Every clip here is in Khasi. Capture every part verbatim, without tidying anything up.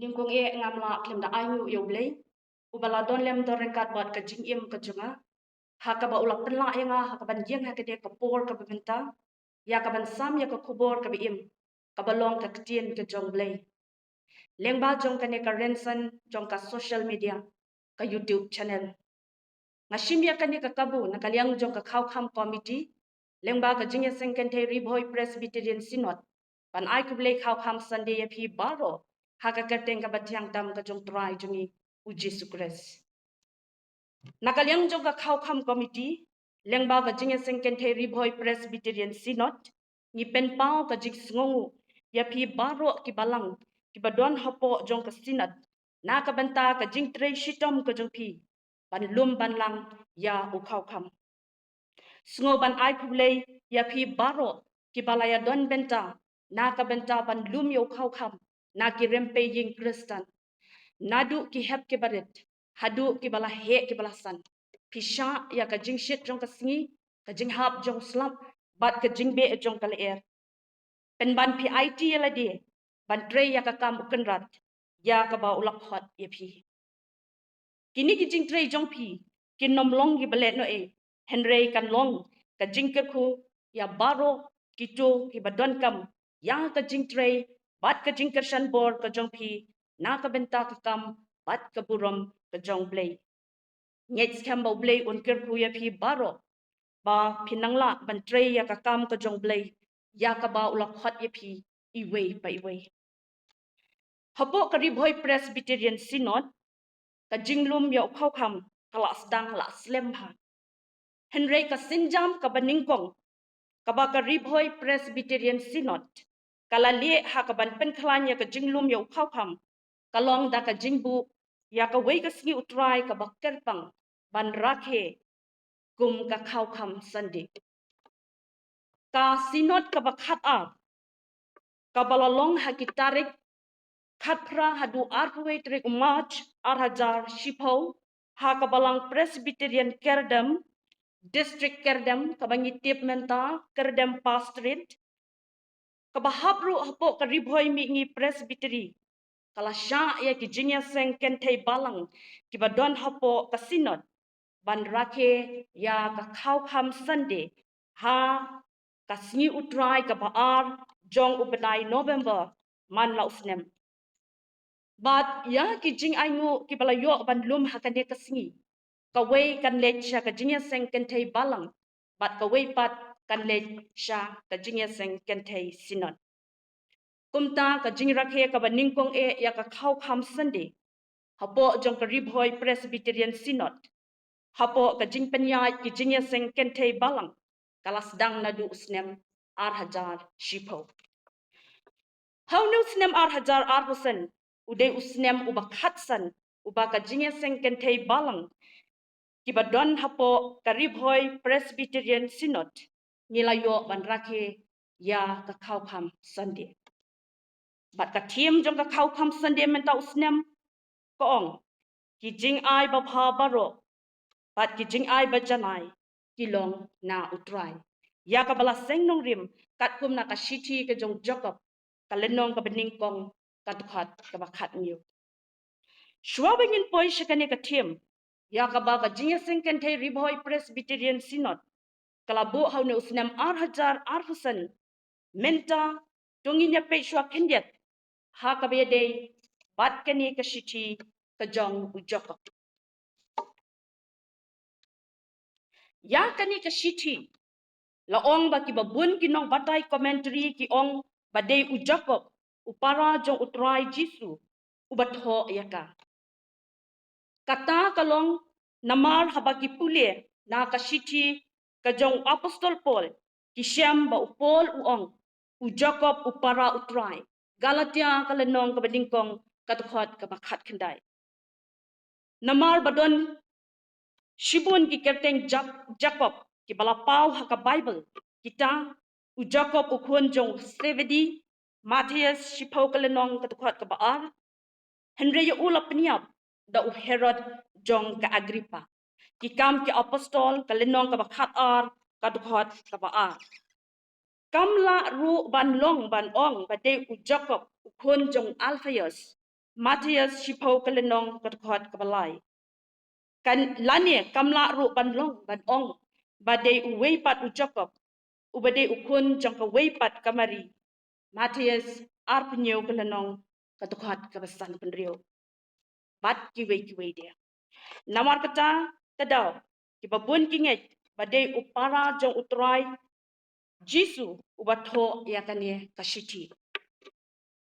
Nyngkong eh ngam lah khlem da ainguh ïa U Blei, uba la don lem don ryngkat bad ka jingim ka jong nga, ha kaba u la pynlah ïa nga ha kaban ïeng ha kane ka por kaba mynta ïa kaban sam ïa ka khubor kaba im, kaba long ka ktien ka jong U Blei lyngba jong kane ka rynsan jong ka social media, ka YouTube channel. Nga shim ïa kane ka kabu na ka liang jong ka Khaukham Committee lyngba ka Jingïaseng Kynthei Ri Bhoi Presbyterian Synod ban ai khublei Khaukham Sunday ïa phi baroh ha ka kyrteng kaba thiang tam ka jong U Trai jong ngi U Jisu Khrist. Na ka liang jong ka Khaukham Committee lyngba ka Jingïaseng Kynthei Ri Bhoi Presbyterian Synod, ngi pynpaw ka jingsngewnguh ïa phi baroh ki balang kiba don hapoh jong ka Synod na ka bynta ka jingtrei shitom ka jong phi ban lum ban lang ïa u Khaukham. Sngew ban ai khublei ïa phi baroh kiba la ïadon bynta na ka bynta ban lum ïa u Khaukham na ki rympei ïing Khristan, naduh ki hep kiba rit haduh kiba la heh kiba la san. Phi shah ïa ka jingshit jong ka sngi, ka jinghap jong u slap bad ka jingbeh jong ka lyer. Pynban phi aiti ïa lade ban trei ïa ka kam u Kynrad ïa kaba u la khot ïa phi. Kine ki jingtrei jong phi kin ym long kiba lehnohei, hynrei kan long ka jingkyrkhu ïa baroh kito kiba donkam ïa ka jingtrei bad ka jingkyrshan bor ka jong phi na ka bynta ka kam bad ka burom ka jong U Blei. Ngeit skhem ba U Blei un kyrkhu ïa phi baroh ba phin nang lah ban trei ïa ka kam ka jong U Blei ïa kaba u la khot ïa phi iwei pa iwei. Hapoh ka Ri Bhoi Presbyterian Synod, ka jinglum ïa u Khaukham ka la sdang la slem bha. Hynrei ka sienjam kaba nyngkong kaba ka Ri Bhoi Presbyterian Synod ka la leh ha kaban pynkhlaiñ ïa ka jinglum ïa u Khaukham ka long da ka jingbuh ïa kawei ka sngi U Trai kaba kyrpang ban rakhe kum ka Khaukham Sunday. Ka Synod kaba khatar kaba la long ha ki tarik khatphra haduh arphew tarik u March ar hajar shiphew ha ka Balang Presbyterian Kyrdem, District Kyrdem, kaba ngi tip mynta Kyrdem Pastorate, kaba hap ruh hapoh ka Ri Bhoi Mihngi Presbytery, ka la shah ïa ki jingïaseng kynthei balang kiba don hapoh ka Synod ban rakhe ïa ka Khaukham Sunday ha ka sngi U Trai kaba ar jong u bnai November man la u snem. Bad ïa ki jingainguh kiba la ïoh ban lum ha kane ka sngi, kawei kan leit sha ka jingïaseng kynthei balang bad kawei pat kan leit sha ka jingïaseng kynthei Synod. Kumta ka jingrakhe kaba nyngkong eh ïa ka Khaukham Sunday hapoh jong ka Ri Bhoi Presbyterian Synod hapoh ka jingpynïaid ki jingïaseng kynthei balang ka la sdang naduh u snem ar hajar shiphew. Ha une u snem ar hajar arphew san u dei u snem uba khatsan uba ka jingïaseng kynthei balang kiba don hapoh ka Ri Bhoi Presbyterian Synod ngi la ïoh ban rakhe ïa ka Khaukham Sunday. Bad ka theme jong ka Khaukham Sunday mynta u snem ka ong, ki jingai babha baroh bad ki jingai bajanai ki long na U Trai, ïa kaba la seng nongrim katkum na ka shithi ka jong Jakob, ka lynnong kaba nyngkong, ka dkhot kaba khathynñiew. Shuwa ba ngin poi sha kane ka theme, ïa kaba ka jingïaseng kynthei Ri Bhoi Presbyterian Synod ka la buh ha une u snem ar hajar arphew san, mynta to ngin ïa peit shuwa khyndiat ha kaba ïadei bad kane ka shithi ka jong u Jakob. Ïa kane ka shithi la ong ba kiba bun ki nongbatai commentary ki ong ba dei u Jakob, u para jong U Trai Jisu, uba thoh ïa ka. Kata ka long namar haba ki pule na ka shithi ka jong u Apostol Paul, ki shem ba u Paul u ong u Jakob u para U Trai. Galatia ka lynnong kaba nyngkong, ka dkhot kaba khatkhyndai. Namar ba don shibun ki kyrteng Jak-, Jakob kiba la paw ha ka Baibl, kita u Jakob u khun jong u Sebedi, Mathaios shiphew ka lynnong, ka dkhot kaba ar, hynrei ïa u la pynïap da u Herod jong ka Agrippa. Ki Kam ki Apostol ka lynnong kaba khatar, ka dkhot kaba ar. Kam lah ruh ban long ban ong ba dei u Jakob u khun jong u Alphaeus, Mathaios shiphew ka lynnong ka dkhot kaba lai. Kan lane kam lah ruh ban long ban ong ba dei uwei pat u Jakob, uba dei u khun jong kawei pat ka Mari. Mathaios arphew hynñiew ka lynnong ka dkhot kaba sanphew hynriew. Bad kiwei kiwei de. Namar kata ka daw kiba bun ki ngeit ba dei u para jong u Trai Jisu uba thoh ïa kane ka shithi.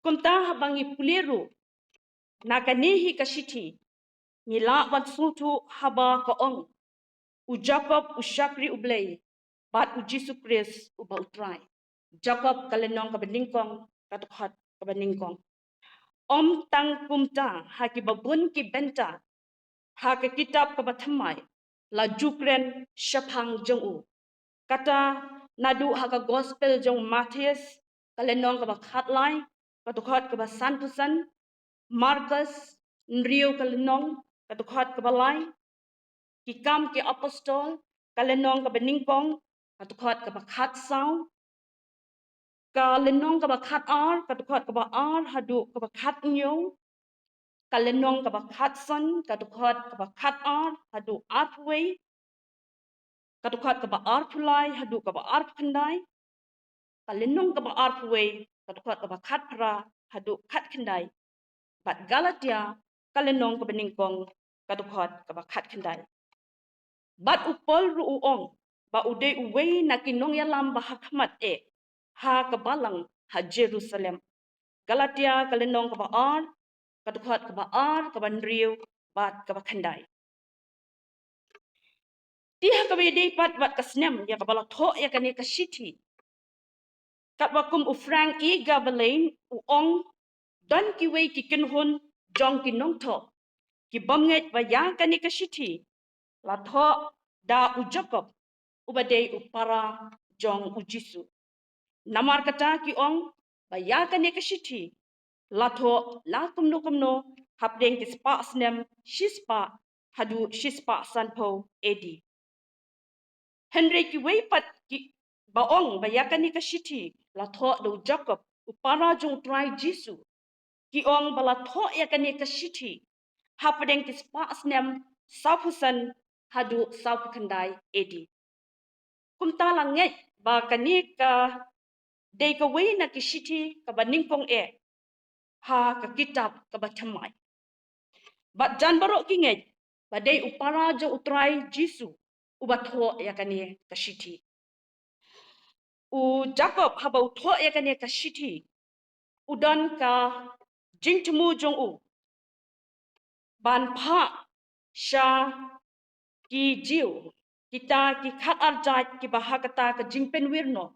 Kumta haba ngi pule ruh na kane hi ka shithi, ngi lah ban sngewthuh haba ka ong, u Jakob u shakri U Blei, bad u Jisu Khrist uba u Trai. Jakob ka lynnong kaba nyngkong, ka dkhot kaba nyngkong. Ym tang kumta, ha kiba bun ki bynta ha ka kitab kaba thymmai la ju kren shaphang jong u. Kata naduh ha ka gospel jong Mathaios ka lynnong kaba khatlai ka dkhot kaba sanphew san, Markos hynriew ka lynnong ka dkhot kaba lai, Ki Kam ki Apostol ka lynnong kaba nyngkong ka dkhot kaba khatsaw, ka lynnong kaba khatar ka dkhot kaba ar haduh kaba khathynñiew, ka lynnong kaba khatsan ka dkhot kaba khatar haduh arphew wei, ka dkhot kaba arphew lai haduh kaba arphew khyndai, ka lynnong kaba arphew wei ka dkhot kaba khatphra haduh khatkhyndai, bad Galatia ka lynnong kaba nyngkong ka dkhot kaba khatkhyndai. Bad u Paul ruh u ong ba u dei uwei na ki nongïalam ba ha khmat eh ha ka balang ha Jerusalem. Galatia ka lynnong kaba ar ka dkhot kaba ar, kaba hynriew bad kaba khyndai. Te ha kaba ïadei pat bad ka snem ïa kaba la thoh ïa kane ka shithi, katba kum u Frank E. Gaebelein u ong, don kiwei ki kynhun jong ki nongthoh ki bym ngeit ba ïa kane ka shithi la thoh da u Jakob, uba dei u para jong u Jisu. Namar kata ki ong ba ïa kane ka shithi la thoh la kumno kumno hapdeng ki spah snem shispah haduh shispah sanphew A D. Hynrei kiwei pat kiba ong ba ïa kane ka shithi la thoh da u Jakob, u para jong u Trai Jisu, ki ong ba la thoh ïa kane ka shithi hapdeng ki spah snem sawphew san haduh sawphew khyndai A D. Kumta la ngeit ba kane ka dei kawei na ki shithi kaba nyngkong eh ha ka kitab kaba thymmai. Bad jan baroh ki ngeit ba dei u para jong u Trai Jisu uba thoh ïa kane ka shithi. U Jakob haba u thoh ïa kane ka shithi, u don ka jingthmu jong u ban phah sha ki Jiw kita ki khatar jait kiba ha kata ka jingpynwir noh.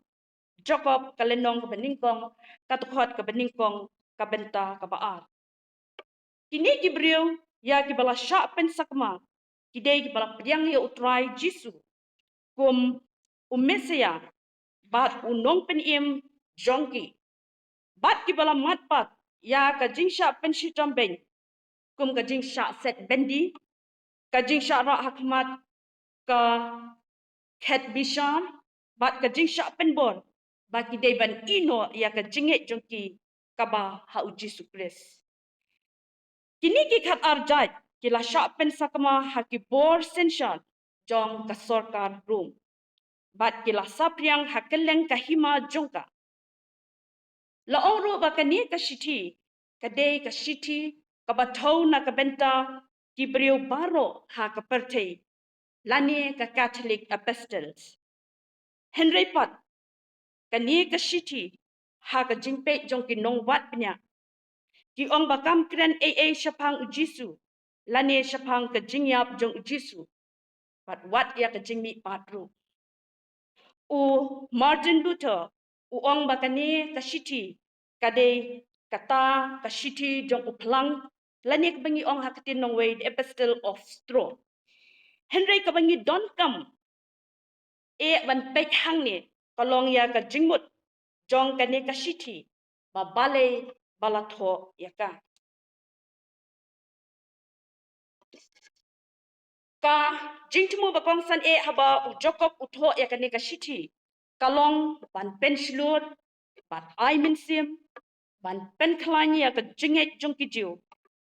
Jakob ka lynnong kaba nyngkong, ka dkhot kaba nyngkong, ka bynta kaba ar. Kine ki briew ïa kiba la shah pynsakma ki dei kiba la pdiang ïa u Trai Jisu kum u Messaïah bad u Nongpynim jong ki, bad kiba la mad pat ïa ka jingshah pynshitom beiñ kum ka jingshah set byndi, ka jingshah rah ha khmat ka khet bishar, bad ka jingshah pynbor ba ki dei ban ïehnoh ïa ka jingngeit jong ki kaba ha u Jisu Khrist. Kine ki khatar jait ki la shah pynsakma ha ki bor synshar jong ka sorkar Rom, bad ki la saphriang ha kylleng ka hima jong ka. La ong ruh ba kane ka shithi ka dei ka shithi kaba thew na ka bynta ki briew baroh ha ka pyrthei, lane ka Catholic Epistles. Hynrei pat kane ka shithi, ha ka jingpeit jong ki nongwad bniah, ki ong ba kam kren ei ei shaphang u Jisu lane shaphang ka jingïap jong u Jisu, bad wat ïa ka jingmihpat ruh. U Martin Luther u ong ba kane ka shithi ka dei kata ka shithi jong u phlang, lane kaba ngi ong ha ka ktien nongwei the Epistle of Straw. Hynrei kaba ngi donkam eh ban peit hangne ka long ïa ka jingmut jong kane ka shithi, ba balei ba la thoh ïa ka. Ka jingthmu ba kongsan eh haba u Jakob u thoh ïa kane ka shithi ka long ban pynshlur, ban ai mynsiem, ban pynkhlaiñ ïa ka jingngeit jong ki Jiw,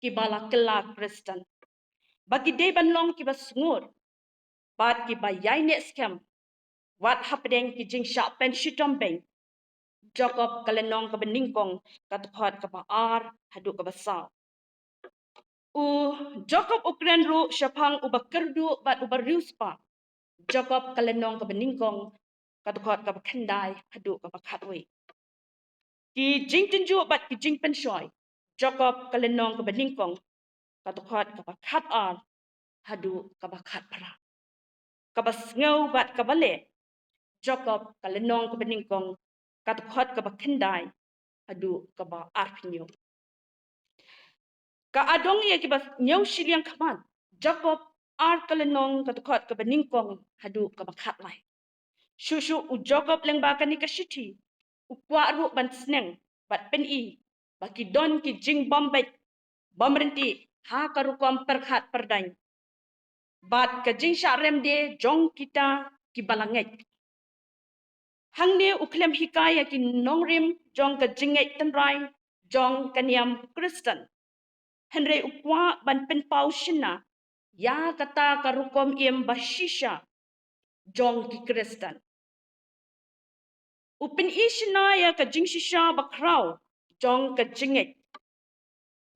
kiba la kylla Khristan, ba ki dei ban long kiba sngur bad kiba ïaineh skhem wat hapdeng ki jingshah pynshitom beiñ. Jakob ka lynnong kaba nyngkong, ka dkhot kaba ar haduh kaba saw. U Jakob u kren ruh shaphang uba kyrduh bad uba riewspah. Jakob ka lynnong kaba nyngkong, ka dkhot kaba khyndai haduh kaba khatwei. Ki jingtynjuh bad ki jingpynshoi. Jakob ka lynnong kaba nyngkong, ka dkhot kaba khatar haduh kaba khatphra. Kaba sngew bad kaba leh. Jakob ka lynnong kaba nyngkong, ka dkhot kaba khyndai haduh kaba arphew hynñiew. Ka adong ïa kiba hynñiew shiliang khmat. Jakob ar ka lynnong, ka dkhot kaba nyngkong haduh kaba khatlai. Shuh shuh u Jakob lyngba kane ka shithi u kwah ruh ban sneng bad pyni ba ki don ki jingbym beit bym ryntih ha ka rukom pyrkhat pyrdaiñ bad ka jingshah rem die jong kita kiba la ngeit. Hangne u khlem hikai ïa ki nongrim jong ka jingngeit tynrai jong ka niam Khristan, hynrei u kwah ban pynpaw shynna ïa kata ka rukom im ba shisha jong ki Khristan. U pyni shynna ïa ka jingshisha bakhraw jong ka jingngeit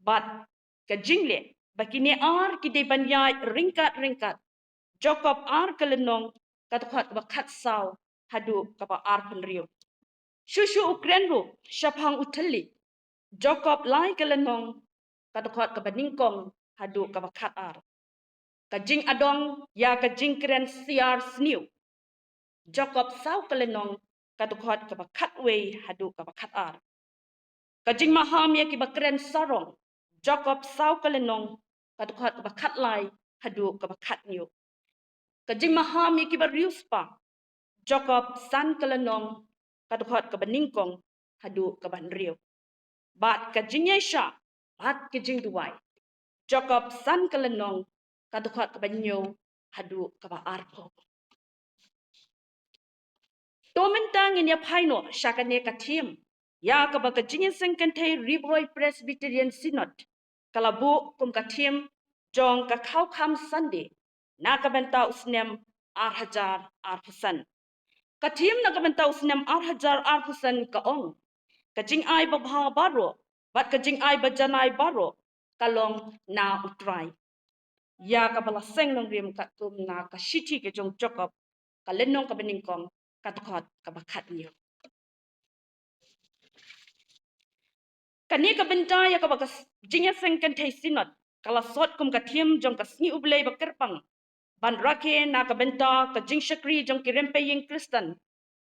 bad ka jingleh, ba kine ar ki dei ban ïaid ryngkat ryngkat. Jakob ar ka lynnong, ka dkhot kaba khatsaw haduh kaba arphew hynriew. Shuh shuh u kren ruh shaphang u thylliej. Jakob lai ka lynnong, ka dkhot kaba nyngkong haduh kaba khatar. Ka jingadong ïa ka jingkren syiar sniew. Jakob saw ka lynnong, ka dkhot kaba khatwei haduh kaba khatar. Ka jingmaham ïa kiba kren sarong. Jakob saw ka lynnong, ka dkhot kaba khatlai haduh kaba khathynñiew. Ka jingmaham ïa kiba riewspah. Jakob san ka lynnong, ka dkhot kaba nyngkong haduh kaba hynriew. Bad ka jingïaishah bad ka jingduwai. Jakob san ka lynnong, ka dkhot kaba hynñiew haduh kaba arphew. To mynta ngin ïa phai noh sha kane ka theme ïa kaba ka Jingïaseng Kynthei Ri Bhoi Presbyterian Synod ka la buh kum ka theme jong ka Khawkham Sunday na ka bynta u snem ar hajar arphew san. Ka theme na ka bynta u snem ar hajar arphew san ka ong, ka jingai babha baroh bad ka jingai bajanai baroh ka long na U Trai. Ïa kaba la seng nongrim katkum na ka shithi ka jong Jakob, ka lynnong kaba nyngkong, ka dkhot kaba khathynñiew. Kane ka bynta ïa kaba ka s-, Jingïaseng Kynthei Synod ka la sot kum ka theme jong ka Sngi U Blei ba kyrpang ban rakhe na ka bynta ka jingshakri jong ki rympei ïing Khristan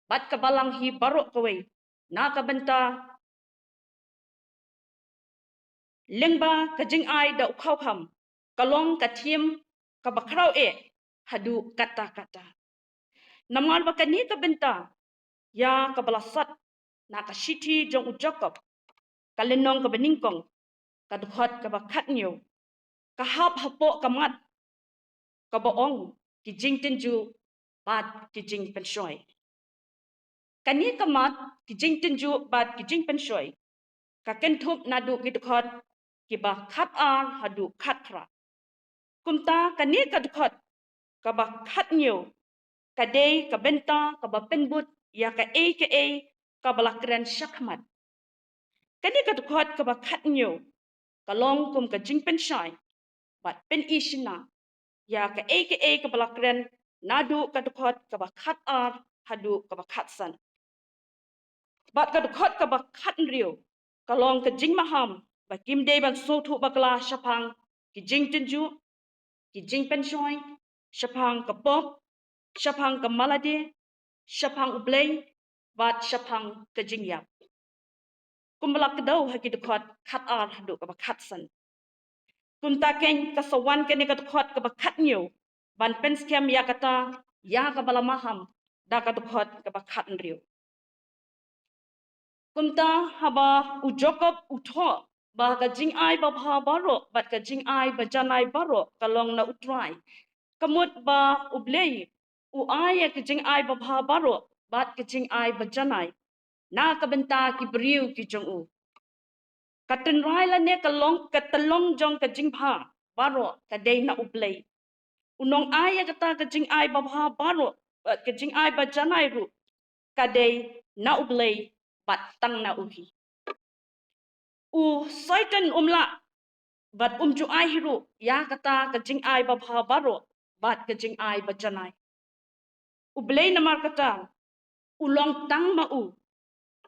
bad ka balang hi baroh kawei na ka bynta lyngba ka jingai da u Khawkham, ka long ka theme kaba khraw eh haduh katta katta. Namar ba kane ka bynta ïa kaba la sot na ka shithi jong u Jakob, ka lynnong kaba nyngkong, ka dkhot kaba khathynñiew, ka hap hapoh ka mat kaba ong, ki jingtynjuh bad ki jingpynshoi. Kane ka mat, ki jingtynjuh bad ki jingpynshoi, ka kynthup naduh ki dkhot kiba khatar haduh khatphra. Kumta kane ka dkhot kaba khathynñiew ka dei ka bynta kaba pynbud ïa kaei kaei kaba la kren shakhmat. Kane ka dkhot kaba khathynñiew ka long kum ka jingpynshai bad pyni shynna ïa kaei kaei kaba la kren naduh ka dkhot kaba khatar haduh kaba khatsan. Bad ka dkhot kaba khathynriew ka long ka jingmaham ba kim dei ban sngewthuh bakla shaphang ki jingtynjuh, ki jingpynshoi, shaphang ka pop, shaphang ka malade, shaphang U Blei, bad shaphang ka jingïap. Kumba la kdew ha ki dkhot khatar haduh kaba khatsan. Kumta keiñ ka sa wan kane ka dkhot kaba khathynñiew ban pynskhem ïa kata ïa kaba la maham da ka dkhot kaba khathynriew. Kumta haba u Jakob u thoh ba ka jingai babha baroh bad ka jingai bajanai baroh ka long na U Trai, ka mut ba U Blei u ai ïa ka jingai babha baroh bad ka jingai bajanai na ka bynta ki briew ki jong u. Ka tynrai lane ka long, ka tyllong jong ka jingbha baroh ka dei na U Blei. U nongai ïa kata ka jingai babha baroh, eh, ka jingai bajanai ruh ka dei na U Blei bad tang na u hi. U Soitan um lah bad um ju ai hi ruh ïa kata ka jingai babha baroh bad ka jingai bajanai. U Blei namar kata u long tang ma u,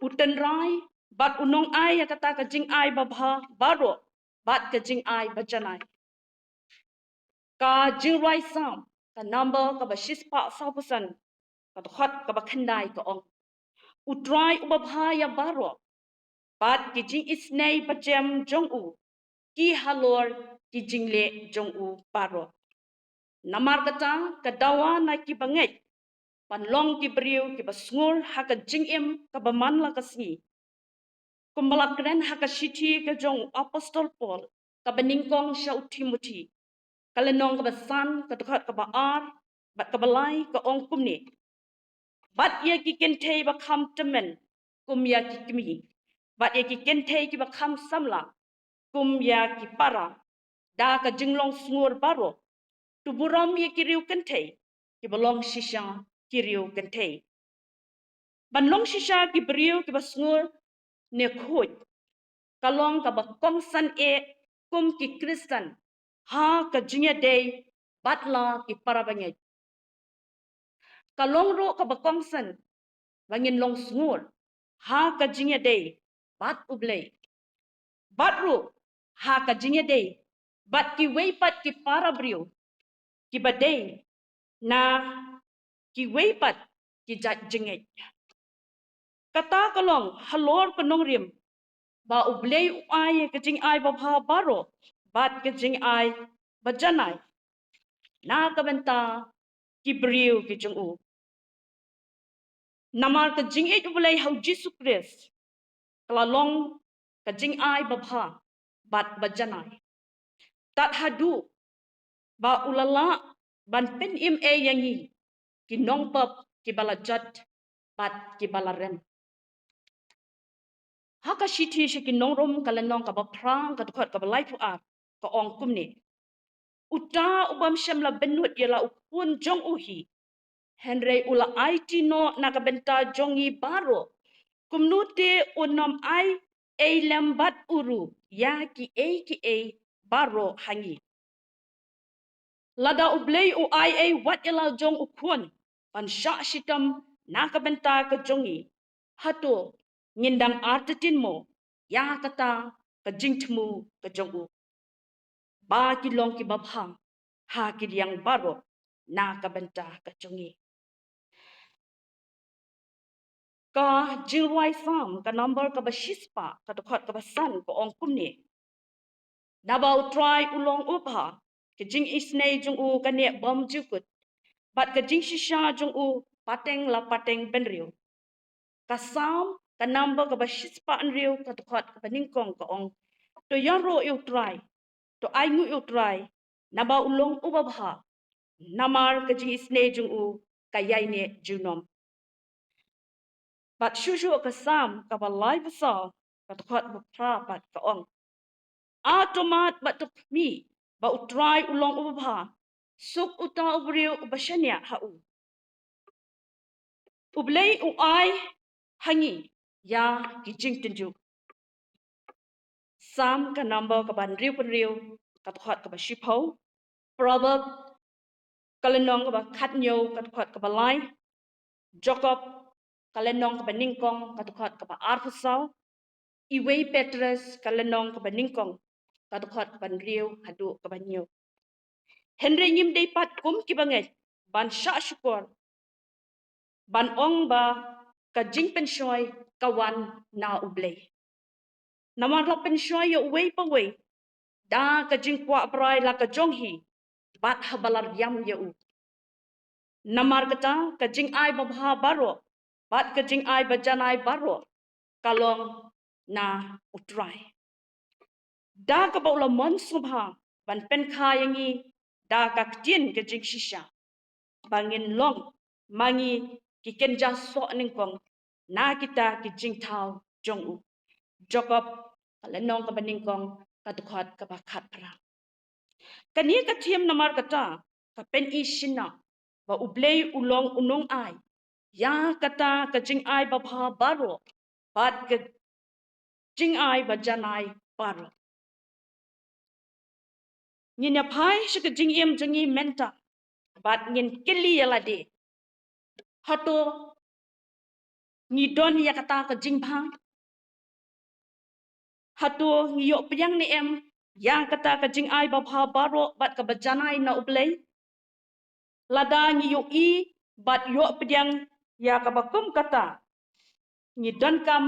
u tynrai bad u nongai ïa kata ka jingai babha baroh bad ka jingai bajanai. Ka Jingrwai Salm, ka number kaba shispah sawphew san, ka dkhot kaba khyndai ka ong: U Trai u babha ïa baroh, bad ki jingisynei bajem jong u ki halor ki jingleh jong u baroh. Namar kata ka dawa na ki bangeit ban long ki briew kiba sngur ha ka jingim kaba man la ka sngi. Kumba la kren ha ka shithi ka jong u Apostol Paul kaba nyngkong sha u Timothi, ka lynnong kaba san, ka dkhot kaba ar bad kaba lai, ka ong kumne: Bad ïa ki kynthei ba kham tymmen kum ïa ki kmie, bad ïa ki kynthei kiba kham samla kum ïa ki para, da ka jinglong sngur baroh to burom ïa ki riew kynthei kiba long shisha ki riew kynthei. Ban long shisha ki briew kiba sngur ne khuid ka long kaba kongsan eh kum ki Khristan ha ka jingïadei bad la ki para bangeit. Ka long ruh kaba kongsan ba ngin long sngur ha ka jingïadei bad U Blei, bad ruh ha ka jingïadei bad kiwei pat ki para briew kiba dei na kiwei pat ki jait jingngeit. Kata ka long halor ka nongrim ba U Blei u ai ka jingai babha baroh bad ka jingai bajanai na ka bynta ki briew ki jong u. Namar ka jingïeit U Blei ha u Jisu Khrist ka la long ka jingai babha bad bajanai, tad haduh ba u la lah ban pynim ei ïa ngi ki nongpop kiba la jot bad kiba la rem. Ha ka shithi sha ki nongrum, ka lynnong kaba phra, ka dkhot kaba laiphew ar, ka ong kumne: Uta u bym shym la bynnud ïa la u khun jong u hi, hynrei u la aiti noh na ka bynta jong ngi baroh, kumno te un ym ai ei lem bad u ruh ïa kiei kiei baroh ha ngi. Lada U Blei u ai ei wat ïa la jong u khun ban shah shitom na ka bynta ka jong ngi, hato ngin dang artatien mo ïa kata ka jingthmu ka jong u, ba ki long kiba bha ha ki liang baroh na ka bynta ka jong ngi? Ka Jingrwai Salm, ka number kaba shispah, ka dkhot kaba san, ka ong kumne: Naba U Trai u long uba bha, ka jingisynei jong u ka neh bymjukut, bad ka jingshisha jong u pateng la pateng bynriew. Ka Salm, ka number kaba shispah hynriew, ka dkhot kaba nyngkong, ka ong: To ïaroh ïa U Trai, to ainguh ïa U Trai, naba u long uba bha, namar ka jingisynei jong u ka ïaineh junom. Bad shuh shuh ka Salm kaba laiphew saw, ka dkhot ba phra pat, ka ong: A to mad bad to khmih ba U Trai u long uba bha, suk uta u briew uba shaniah ha u. U Blei u ai ha ngi ïa ki jingtynjuh. Salm, ka number kaba hynriewphew hynriew, ka dkhot kaba shiphew. Proverb, ka lynnong kaba khathynñiew, ka dkhot kaba lai. Jakob, ka lynnong kaba nyngkong, ka dkhot kaba arphew saw. Iwei Petros, ka lynnong kaba nyngkong, ka dkhot kaba hynriew haduh kaba hynñiew. Hynrei ngim dei pat kum ki bangeit ban shah shukor, ban ong ba ka jingpynshoi ka wan na U Blei. Namar la pynshoi ïa uwei pa uwei da ka jingkwah brai la ka jong hi, bad haba la riam ïa u. Namar kata ka jingai babha baroh bad ka jingai bajanai baroh ka long na U Trai. Da kaba u la mon sngewbha ban pynkha ïa ngi da ka ktien ka jingshisha, ba ngin long ma ngi ki kynja soh nyngkong na kita ki jingthaw jong u. Jakob, ka lynnong kaba nyngkong, ka dkhot kaba khatphra. Kane ka thim namar kata ka pyni shynna ba U Blei u long u nongai ïa kata ka jingai babha baroh bad ka jingai bajanai baroh. Ngin ïa phai sha ka jingim jong ngi mynta bad ngin kylli ïa lade, hato ngi don ïa kata ka jingbha? Hato ngi ïoh pdiang ne em ïa kata ka jingai babha baroh bad ka bajanai na U Blei? Lada ngi ïohi bad ïoh pdiang ïa kaba kum kata, ngi donkam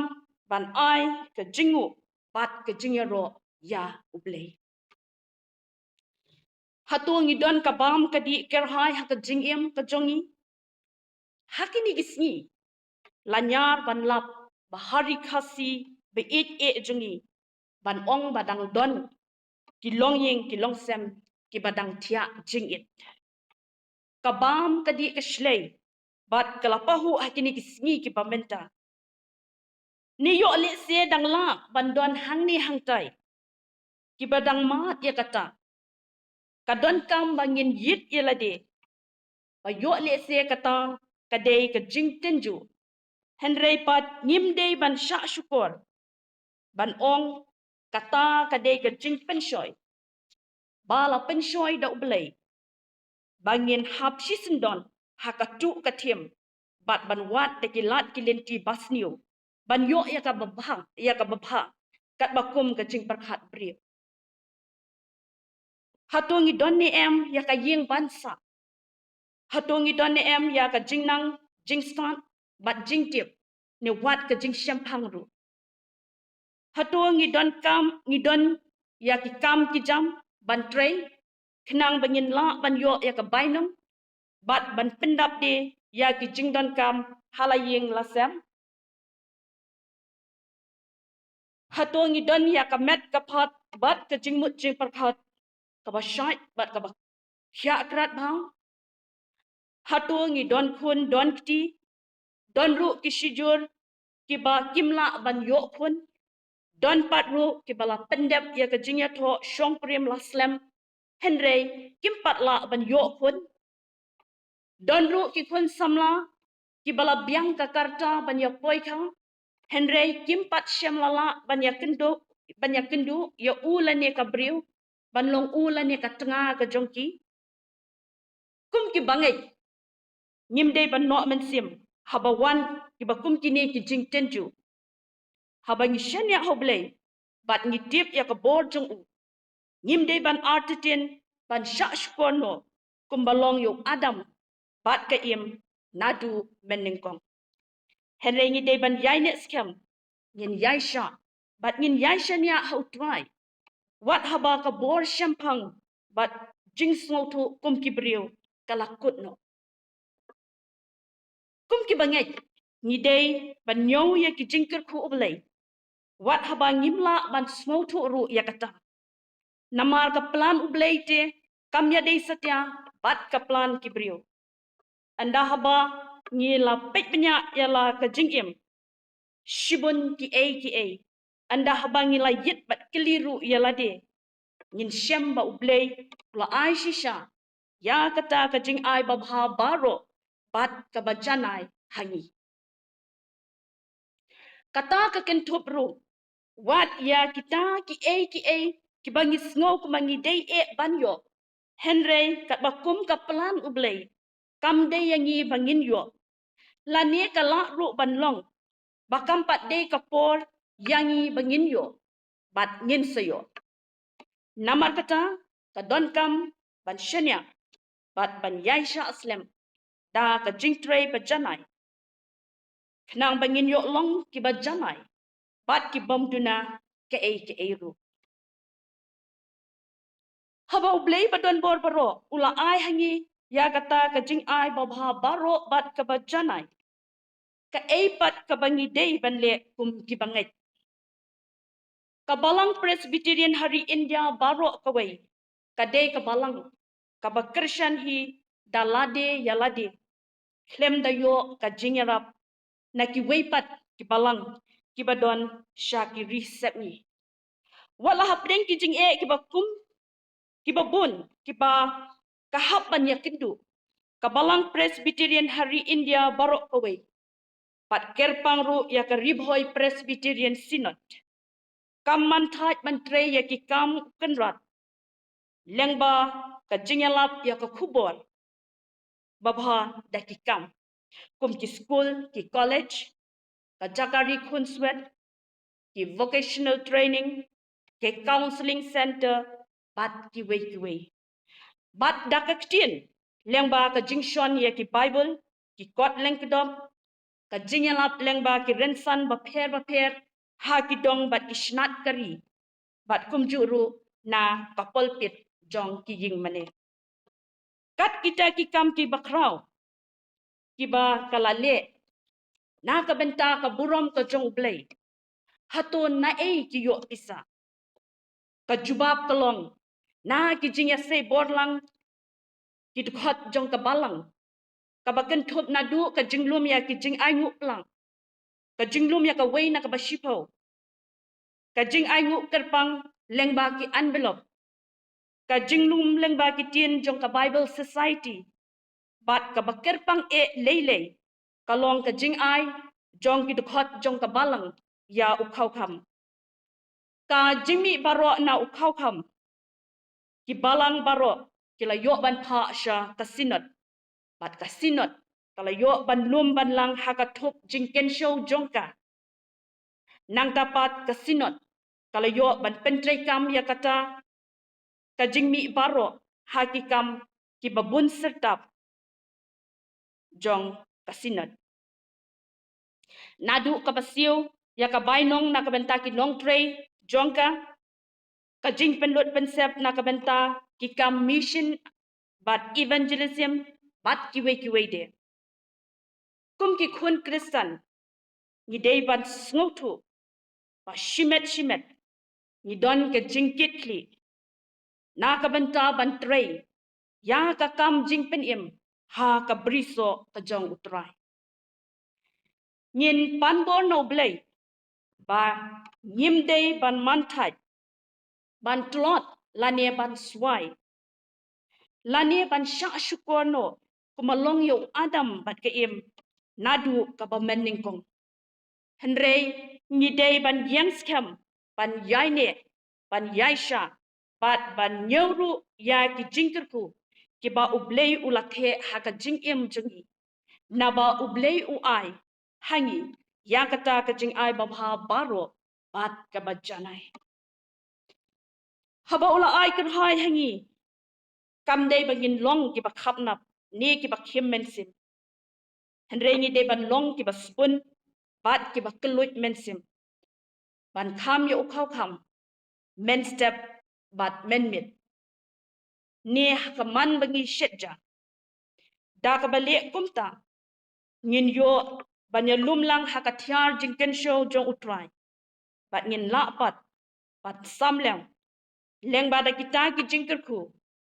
ban ai ka jingnguh bad ka jingïaroh ïa U Blei. Hato ngi don ka bam ka dih kyrhai ha ka jingim ka jong ngi? Ha kine ki sngi la ñiar ban lap ba ha ri Khasi ba ïeit eh jong ngi ban ong ba dang don ki longïing ki longsem kiba dang thiah jingit. Ka bam ka dih ka shlei bad ka la pahuh ha kine ki sngi kiba mynta. Ne ïoh lehse dang lah ban don hangne hangtai kiba dang mad ïa kata. Ka donkam ba ngin ïit ïa lade ba ïoh lehse kata ka dei ka jingtynjuh. Hynrei pat ngim dei ban shah shukor ban ong kata ka dei ka jingpynshoi ba la pynshoi da U Blei, ba ngin hap shisyndon ha katu ka thim bad ban wad da ki lad ki lynti basniew ban ïoh ïa kaba bha, ïa kaba bha katba kum ka jingpyrkhat briew. Hato ngi don ne em ïa ka ïing ban sah? Hato ngi don ne em ïa ka jingnang jingstad bad jingtip ne wat ka jingshemphang ruh? Hato ngi donkam, ngi don ïa ki kam ki jam ban trei khnang ba ngin lah ban ïoh ïa ka bainong bad ban pyndap de ïa ki jingdonkam ha la ïing la sem? Hato ngi don ïa ka met ka phad bad ka jingmut jingpyrkhat kaba shait bad kaba khiah krat bha? Hato ngi don khun don kti, don ruh ki shijur kiba kim lah ban ïoh khun, don pat ruh kiba la pyndep ïa ka jingïathoh shongkurim la slem hynrei kim pat lah ban ïoh khun? Don ruh ki khun samla kiba la biang ka karta ban ïa poi kha hynrei kim pat shem la lah ban ïa kynduh, ban ïa kynduh ïa u lane ka briew ban long u lane ka tnga ka jong ki. Kum ki bangeit, ngim dei ban noh mynsiem haba wan kiba kum kine ki jingtynjuh. Haba ngi shaniah ha U Blei bad ngi tip ïa ka bor jong u, ngim dei ban artatien ban shah shkor noh kumba long ïa u Adam bad ka Im naduh mynnyngkong. Hynrei ngi dei ban ïaineh skhem, ngin ïaishah bad ngin ïaishaniah ha U Trai wat haba ka bor shemphang bad jingsngewthuh kum ki briew ka la kut noh. Kum ki bangeit, ngi dei ban ñiew ïa ki jingkyrkhu U Blei wat haba ngim lah ban sngewthuh ruh ïa kata. Namar ka plan U Blei te kam ïadei satia bad ka plan ki briew. Ynda haba ngi la peit bniah ïa la ka jingim shibun kiei kiei, ynda haba ngi la ïit bad kylli ruh ïa lade, ngin shem ba U Blei u la ai shisha ïa kata ka jingai babha baroh bad kaba janai ha ngi. Kata ka kynthup ruh wat ïa kita kiei kiei kiba ngi sngew kumba ngi dei eh ban ïoh, hynrei katba kum ka plan U Blei kam dei ïa ngi ba ngin ïoh lane ka lah ruh ban long ba kam pat dei ka por ïa ngi ba ngin ïoh bad ngin sa ïoh. Namar kata ka donkam ban shaniah bad ban ïaishah slem da ka jingtrei bajanai khnang ba ngin ïoh long kiba janai bad ki bym duna kaei kaei ruh. Haba U Blei ba don bor baroh u la ai ha ngi ïa kata ka jingai babha baroh bad kaba janai, kaei pat kaba ngi dei ban leh kum ki bangeit? Ka Balang Presbyterian ha ri India baroh kawei ka dei ka balang kaba kyrshan hi da lade ïa lade khlem da ïoh ka jingïarap na kiwei pat ki balang kiba don sha ki ri sepngi. Wat la hapdeng ki jingeh kiba kum, kiba bun, kiba ka hap ban ïakynduh, ka Balang Presbyterian ha ri India baroh kawei, bad kyrpang ruh ïa ka Ri Bhoi Presbyterian Synod, kam man thait ban trei ïa ki kam u Kynrad lyngba ka jingïalap ïa ka khubor babha da ki kam kum ki skul, ki college, ka jaka ri khunswet, ki vocational training, ki counselling center, bad kiwei kiwei. Bad da ka ktien lyngba ka jingshon ïa ki Bible, ki kot lyngkdop, ka jingïalap lyngba ki rynsan bapher bapher ha ki dong bad ki shnat ka ri, bad kumjuh ruh na ka pulpit jong ki ïing mane. Kat kita ki kam kiba khraw kiba ka la leh na ka bynta ka burom ka jong U Blei, hato naei ki ïoh pisa? Ka jubab ka long na ki jingïasei bor lang ki dkhot jong ka Balang, kaba kynthup naduh ka jinglum ïa ki jingainguh plang, ka jinglum ïa kawei na kaba shiphew, ka jingainguh kyrpang lyngba ki envelope, ka jinglum lyngba ki ktien jong ka Bible Society, bad kaba kyrpang eh lei lei ka long ka jingai jong ki dkhot jong ka Balang ïa u Khawkham. Ka jingmih baroh na u Khawkham, ki Balang baroh ki la ïoh ban phah sha ka Synod, bad ka Synod ka la ïoh ban lum ban lang ha ka thup jingkynshew jong ka. Nangta pat ka Synod ka la ïoh ban pyntreikam ïa kata ka jingmih baroh ha ki kam kiba bun syrtap jong ka Synod. Naduh kaba siew ïa ka bainong na ka bynta ki nongtrei jong ka, ka jingpynlut pynsep na ka bynta ki kam mission bad evangelism, bad kiwei kiwei de. Kum ki khun Khristan, ngi dei ban sngewthuh ba shimet shimet ngi don ka jingkitkhlieh na ka bynta ban trei ïa ka kam jingpynim ha ka brisoh ka jong U Trai. Ngin pan bor na U Blei ba ngim dei ban man thait, ban tlot lane ban swai, lane ban shah shukor noh kum ba long ïa u Adam bad ka Im naduh kaba mynnyngkong. Hynrei ngi dei ban ïeng skhem, ban ïaineh, ban ïaishah, bad ban ñiew ruh ïa ki jingkyrkhu kiba U Blei u la theh ha ka jingim jong ngi, naba U Blei u ai ha ngi ïa kata ka jingai babha baroh bad kaba janai. Haba u la ai kyrhai ha ngi, kam dei ba ngin long kiba khapnap ne kiba khim mynsiem, hynrei ngi dei ban long kiba sbun bad kiba kylluid mynsiem ban kham ïa u Khawkham mynstep bad mynmiet, ne ha ka man ba ngi shet ja. Da kaba leh kumta, ngin ïoh ban ïalum lang ha ka thiar jingkynshew jong U Trai, bad ngin lah pat ban sam lem lyngba da kita ki jingkyrkhu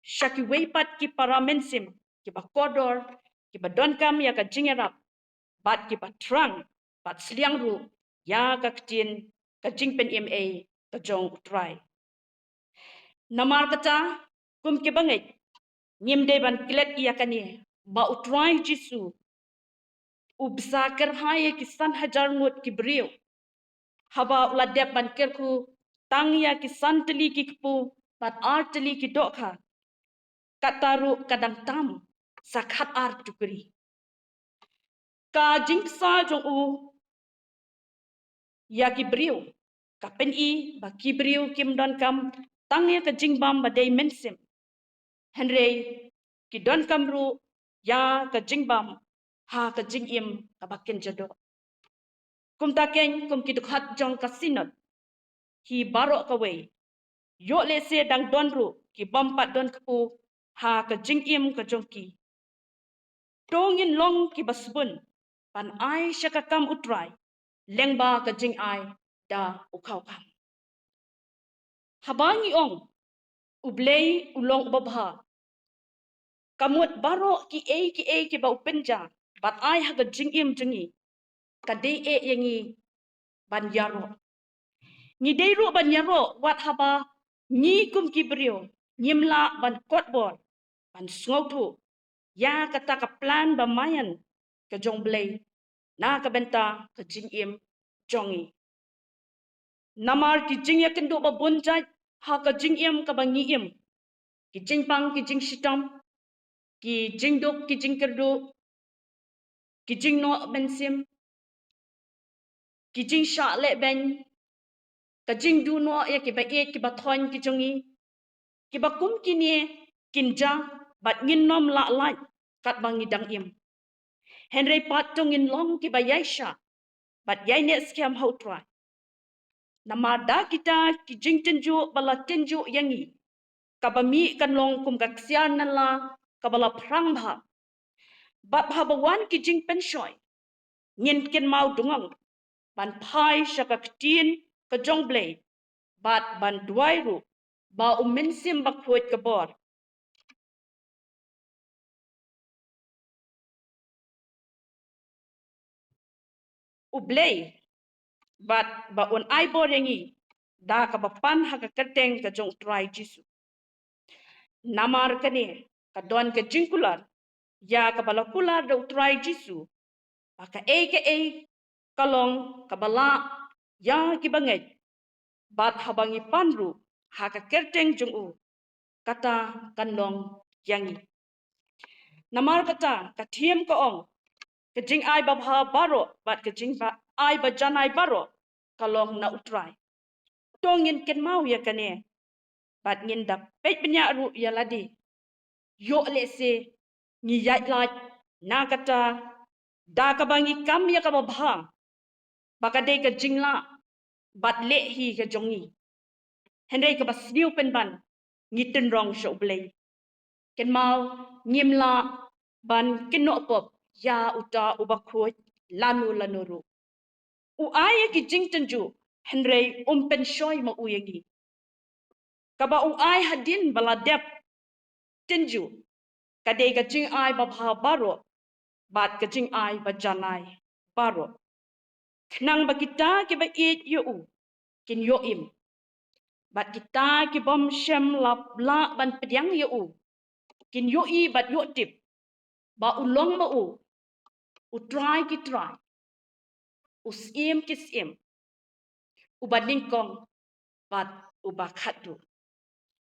sha kiwei pat ki para mynsiem kiba kordor, kiba donkam ïa ka jingïarap, bad kiba thrang bad sliang ruh ïa ka ktien ka jingpynim ei ka jong U Trai. Namar kata, kum kiba ngeit, ngim dei ban klet ïa kane ba U Trai Jisu u bsa kyrhai ïa ki san hajar ngut ki briew haba u la dep ban kyrkhu tang ïa ki san tylli ki kpu bad ar tylli ki dohkha, kata ruh ka dang tam sa khatar tukri. Ka jingbsa jong u ïa ki briew ka pyni ba ki briew kim donkam tang ïa ka jingbam ba dei mynsiem, hynrei ki donkam ruh ïa ka jingbam ha ka jingim kaba kynja doh. Kumta keiñ, kum ki dkhot jong ka Synod hi baroh kawei, ïoh lehse dang don ruh ki bym pat don kpu ha ka jingim ka jong ki. To ngin long kiba sbun ban ai sha ka kam U Trai lyngba ka jingai da u Khawkham. Haba ngi ong U Blei u long uba bha, ka mut baroh kiei kiei kiba u pynjah bad ai ha ka jingim jong ngi ka dei eh ïa ngi ban ïaroh. Ngi dei ruh ban ïaroh wat haba ngi kum ki briew ngim lah ban kot bor ban sngewthuh ïa kata ka plan ba maïan ka jong Blei na ka bynta ka jingim jong ngi. Namar ki jingïakynduh ba bun jait ha ka jingim kaba ngi im, ki jingpang ki jingshitom, ki jingduk ki jingkyrduh, ki jingnoh mynsiem, ki jingshah lehbeiñ, ka jingduh noh ïa kiba ïeit kiba thoiñ ki jong ngi, kiba kum kine kin ja bad ngin nym lah lait katba ngi dang im. Hynrei pat to ngin long kiba ïaishah bad ïaineh skhem ha U Trai. Namar da kita ki jingtynjuh ba la tynjuh ïa ngi, kaba mih kan long kum ka ksiar nylla kaba la phrang bha. Bad haba wan ki jingpynshoi, ngin kynmaw dungong ban phai sha ka ktien ka jong Blei bad ban duwai ruh ba U Mynsiem Bakhuid ka bor U Blei bad ba un ai bor ïa ngi da kaba pan ha ka kyrteng ka jong U Trai Jisu. Namar kane ka don ka jingkular ïa kaba la kular da U Trai Jisu, ba kaei kaei ka long kaba lah ïa kiba ngeit, bad haba ngi pan ruh ha ka kyrteng jong u, kata kan long ïa ngi. Namar kata ka thiem ka ong, ka jingai babha baroh bad ka jingai bajanai baroh ka long na U Trai. To ngin kynmaw ïa kane bad ngin da peit bniah ruh ïa lade. Ïoh lehse ngi ïaid lait na kata da kaba ngi kam ïa kaba bha, ba ka dei ka jinglah bad leh hi ka jong ngi. Hynrei kaba sniew pynban, ngi tynrong sha U Blei. Kynmaw, ngim lah ban kynnoh pop ïa uta uba khuid lano lano ruh. U ai ïa ki jingtynjuh, hynrei um pynshoi ma u ïa ngi. Kaba u ai hadien ba la dep tynjuh ka dei ka jingai babha baroh bad ka jingai bajanai baroh, khnang ba kita kiba ïeit ïa u kin ïoh im, bad kita ki bym shym la lah ban pdiang ïa u kin ïohi bad ïoh tip ba u long ma u U Trai ki trai, U Syiem ki syiem, Uba nyngkong bad Uba khatduh.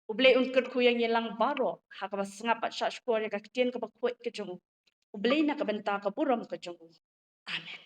U Blei un kyrkhu ïa ngi lang baroh ha kaba sngap bad shahshkor ïa ka ktien kaba khuid ka jong u. U Blei na ka bynta ka burom ka jong u. Amen.